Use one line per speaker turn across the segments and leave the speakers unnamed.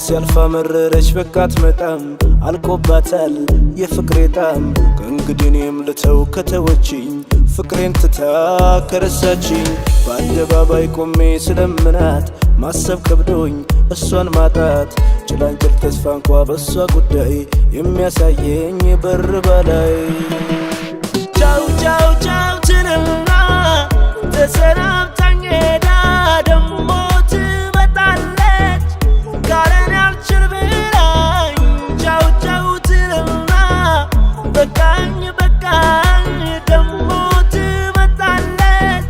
ሲያልፍ አመረረች በቃ አትመጣም፣ አልቆባታል የፍቅሬ ጣም። ከእንግዲህ እኔም ልተው ከተወችኝ፣ ፍቅሬን ትታ ከረሳችኝ። በአደባባይ ቆሜ ስለምናት ማሰብ ከብዶኝ እሷን ማጣት፣ ጭላንጭል ተስፋ እንኳ በእሷ ጉዳይ የሚያሳየኝ በር በላይ። ቻው ቻው ቻው ትልና ተሰናብታኝ ሄዳ ደሞ ትመጣለች ካለን አልችል ብላኝ። ቻው ቻው ትልና በቃኝ በቃኝ ደሞ ትመጣለች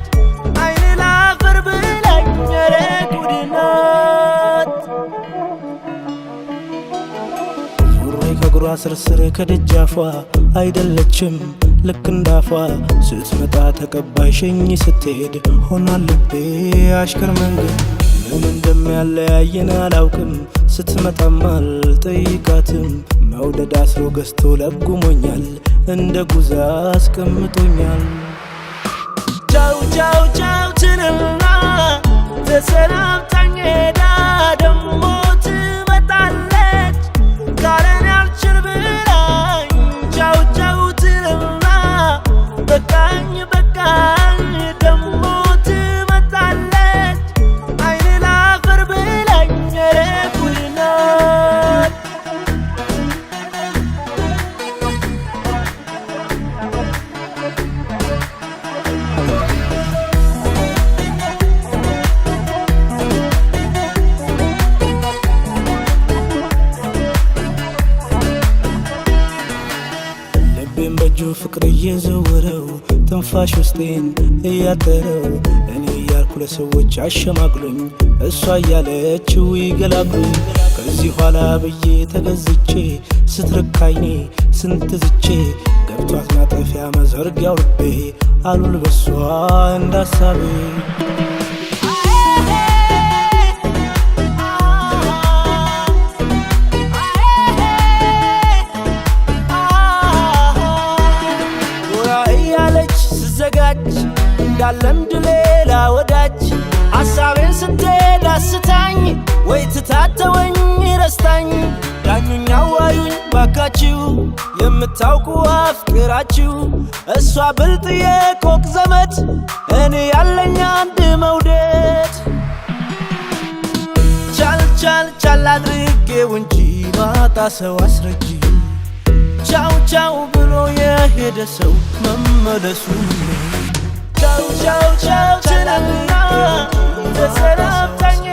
አይን ላፈር ብላኝ። ኧረ ጉድ ናት። ሱሪ ከእግሯ ስርስር ከደጃፏ አይደለችም ልክ እንዳፏ። ስትመጣ ተቀባይ ሸኝ ስትሄድ ሆኗል ልቤ አሽከር መንገድ። ምን እንደሚያለያየን አላውቅም፣ ስትመጣም አልጠይቃትም። መውደድ አስሮ ገዝቶ ለጉሞኛል፣ እንደ ጉዛ አስቀምጦኛል። ቻው ቻው ቻው ትልና ተሰናብታኝ ሄዳ ደሞ ትመጣለች ካለን አልችል ብላኝ። ቻው ቻው ትልና በቃኝ በቃኝ ደሞ ትመጣለች አይን ላፈር ብላኝ። ኧረ ጉድ ናት። ልቤን በእጁ ፍቅር እየዘወረው፣ ትንፋሽ ውስጤን እያጠረው፣ እኔ እያልኩ ለሰዎች አሸማግሉኝ፣ እሷ እያለችው ይገላግሉኝ። ከዚህ ኋላ ብዬ ተገዝቼ ስትርካይኔ ስንት ዝቼ ገብቷት ማጠፊያ መዘርጊያው ልቤ አሉል በሷ እንዳሳቤ። ጎራ እያለች ስዘጋጅ እንዳለምድ ሌላ ወዳጅ፣ ሐሳቤን ስትሄድ አስታኝ ወይ ትታተወኝ ረስታኝ። ዳኙኝ አዋዩኝ ባካችሁ የምታውቁ አፍቅራችሁ። እሷ ብልጥ የቆቅ ዘመድ፣ እኔ ያለኝ አንድ መውደድ። ቻል ቻል ቻል አድርጌው እንጂ ማጣ ሰው አስረጂ። ቻው ቻው ብሎ የሄደ ሰው መመለሱ። ቻው ቻው ቻው ትላልና ተሰናብታኝ